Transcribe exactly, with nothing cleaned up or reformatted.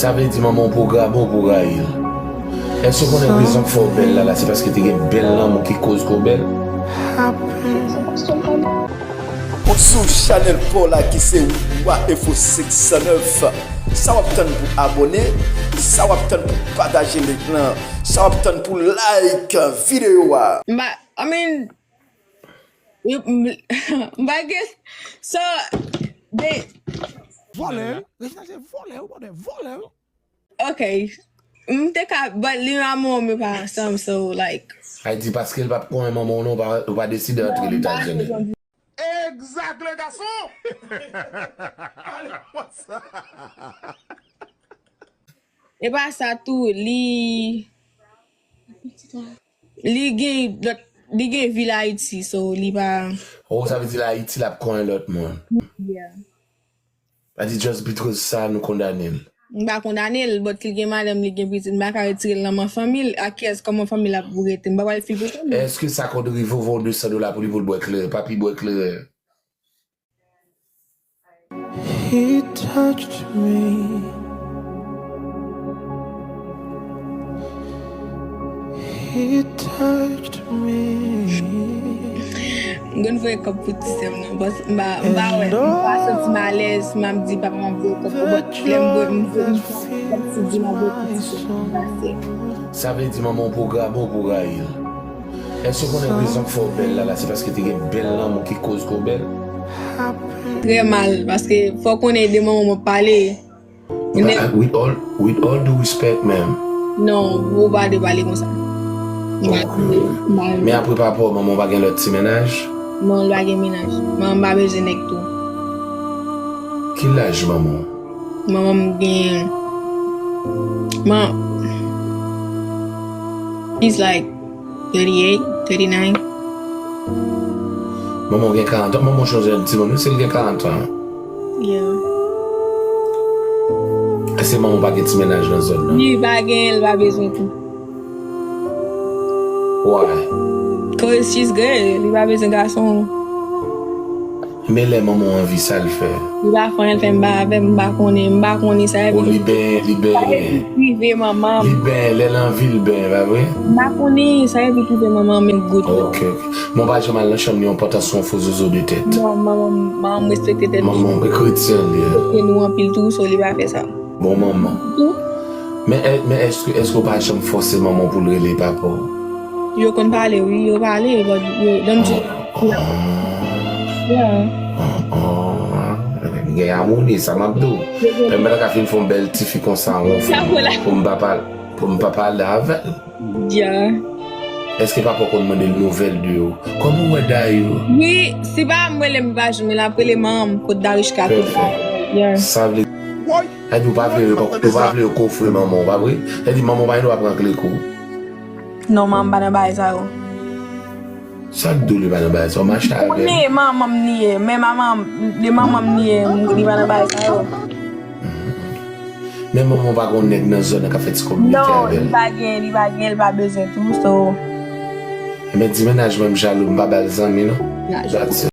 Sa vle di manman w programe w pou rayi l. Èske w konnen rezon k fè w bèl la, la, se paske te gen bèl lanmou ki koz ke w bèl? Ou sou chanèl pa w la ki se Wa Info senk san nèf. Sa w ap tann pou abòne? Sa w ap tann pou pataje link lan? Sa w ap tann pou like videyo a? M pa, I mean, m, m, m pa gen, so, de, Vòlè, wi. Reginald se vòlè, wi, bòdè, vòlè, wi. Ok. M te ka, but li a mwen, men pa ansanm, so, like. Ay di paske l p ap konnen manman w non, ou pa, ou pa deside antre Lezetazini. Egzak, le gason! Ale konsa. E pa sa tou, li, li gen lòt, li gen vi la Ayiti, so li pa. Oh, sa vle di la Ayiti, l ap konnen lòt moun. Yeah. Sa di just because sa, nou kondane l. M pa kondane l, but li gen madanm, li gen pitit, m pa ka retire l nan men fanmi l. A kiyès, kòman fanmi l ap rete? M pa pral fil pou fanmi l. Èske sa konn rive w voye de san dola pou li pou l bwè kleren? Papi bwè kleren. He touched me. He touched me. M konn voye kòb pou ti sè m nan, but m pa, m pa wè, m pa santi m alèz, m ap di papa m ap voye kòb pou, but lè m voye, m voye, m voye, m voye kòb pou ti sè m, m pase. Sa vle di manman w programe w pou rayi l. Èske w konnen rezon k fè w bèl la, la, se paske te gen bèl lanmou ki koz ke w bèl? Trè mal, paske fò w konnen de manman m ap pale. Ba, with all, with all due respect, ma'am. Non, ou pa dwe pale konsa. Ok, ok. Men apre papa w, manman w pa gen lòt ti mennaj? Non, li pa gen mennaj. Manman m pa bezwen nèg tou. Ki laj manman w? Manman m gen, man, he's like thirty-eight, thirty-nine. Manman w gen karant an, manman w se yon jèn timoun, wi, si l gen karant an. Yeah. Èske manman w pa gen ti mennaj nan zòn nan? Li pa gen, li pa bezwen tou. Why? Cause she's good, li pa bezwen gason. Men lè manman w anvi, sa l fè? Li pa fè anyen, l fè m pa avè m, m pa konnen, m pa konnen sa. Oh, li benyen, li benyen. Sa epi prive manman m. Li benyen, lè l anvi, l benyen, pa vre? M pa konnen, sa epi prive manman m, men good. Ok, ok. Men w pa janm al nan chanm li yon pòtansyon fo zozo de tèt? Non, manman m, manman m respekte tèt li. Manman w, e kretyen li ye? Respekte nou anpil tou, so li pa fè sa. Bon manman. Tou. Men, è-, men èske, èske w pa janm fòse manman w pou l rele papa w? Yo konn pale, wi, yo pale, but yo, don't you, yeah. Gen amoni, sa m ap di w. Mwen pa ta ka fin fè yon bèl tifi konsa, yon fi, pou m pa pale, pou m pa pale avè l. Yeah. Èske papa w konn mande l nouvèl de yo? Kòman w wè Dayou? Wi, si pa m rele m pa janm, l ap rele manman m, kot Darichka, kot Dayou. Yeah. Sa vle, sa vle di ou pa vle yo, ou pa vle yo kofre manman w, pa vre? Sa vle di manman w pa gen dwa pran kle kou. Non, manman m pa nan bagay sa yo. Sa k di w li pa nan bagay sa yo? Mache avè l. Li manman m li ye, men manman m, li manman m li ye, li pa nan bagay sa yo. Men manman w pa gen yon nèg nan zòn nan k ap fè ti kòb mete avè l? Non, li pa gen, li pa gen, li pa bezwen tou, so. Ebyen, di mennaj mwen m jalou, m pa ba l zanmi, non. That's it.